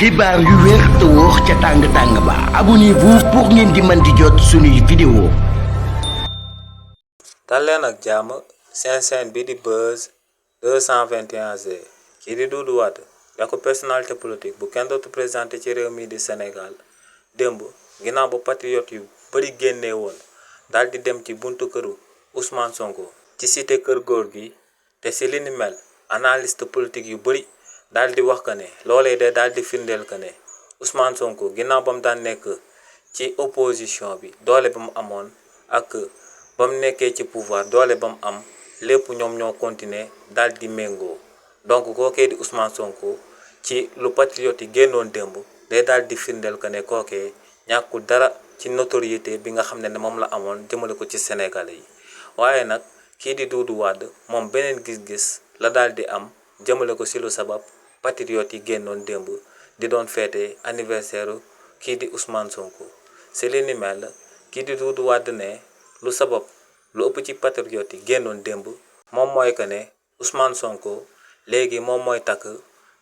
xibaar yu wér te wóor ca tàng ba abonnez-vous pour ngeen di mën di jot suñuy vidéo. dal leen ak jàmm seen bi di Buzz 221G kii di Doudou Wade da ko personnalité politique bu kenn dootu présenté ci réew mi di Sénégal démb ginnaaw ba patriote yu bari génnee woon daal di dem ci buntu këru Ousmane Sonko ci cité kër góor gi te si li ni mel analyste politique yu bari daal di wax que ne loolee de daal di firndeel que ne Ousmane Sonko ginnaaw ba mu daan nekk ci opposition bi doole ba mu amoon ak ba mu nekkee ci pouvoir doole ba mu am lépp ñoom ñoo continuer daal di méngoo donc kookee di Ousmane Sonko ci lu patriote yi génnoon démb day daal di firndeel que ne kookee ñàkkul dara ci notoriété bi nga xam ne moom la amoon jëmale ko ci Sénégalais yi waaye nag kii di Doudou Wade moom beneen gis-gis la daal di am jëmale ko ci lu sabab patriote yi génnoon démb di doon feete anniversaire kii di Ousmane Sonko ci li ni mel kii di Doudou Wade ne lu sabab lu ëpp ci patriote yi génnoon démb moom mooy que ne Ousmane Sonko léegi moom mooy takk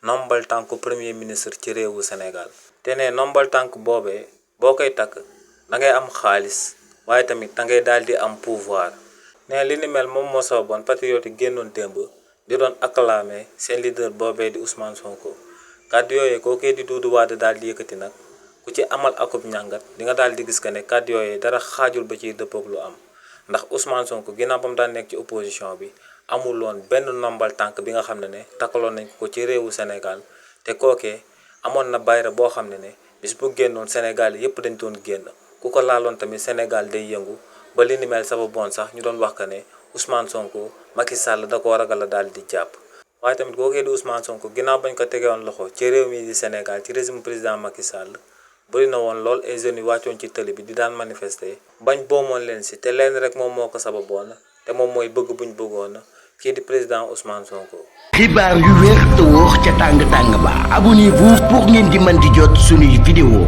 nombal tànku premier ministre ci réewu Sénégal te ne nombal tànk boobee boo koy takk da ngay am xaalis waaye tamit da ngay daal di am pouvoir ne li ni mel moom moo sababoon patriote yi génnoon démb di doon acclamer seen leader boobee di Ousmane Sonko kàddu yooyu kookee di Doudou Wade daal di yëkkati nag ku ci amal akub ñàngat di nga daal di gis que ne kàddu yooyu dara xaajul ba ciy dëppoog lu am ndax Ousmane Sonko ginnaaw ba mu daan nekk ci opposition bi amul woon benn nombal tànk bi nga xam ne takkaloon nañ ko ci réewu Sénégal te kookee amoon na bayra boo xam ne bis bu génnoon Sénégal yépp dañ doon génn ku ko laaloon tamit Sénégal day yëngu ba li ni mel sababoon sax ñu doon wax que ne Ousmane Sonko Macky Sall da koo ragal a daal di jàpp waaye tamit kookee di Ousmane Sonko ginnaaw bañ ko tegewoon loxo ci réew mi di Sénégal ci régime président Macky Sall bëri na woon lool ay jeunes yu wàccoon ci télé bi di daan manifester bañ boomoon leen si te leen rek moom moo ko sababoon te moom mooy bëgg buñ bëggoon kii di président Ousmane Sonko. xibaar yu wér te wóor ca tàng ba abonnez-vous pour ngeen di mën di jot suñuy vidéo.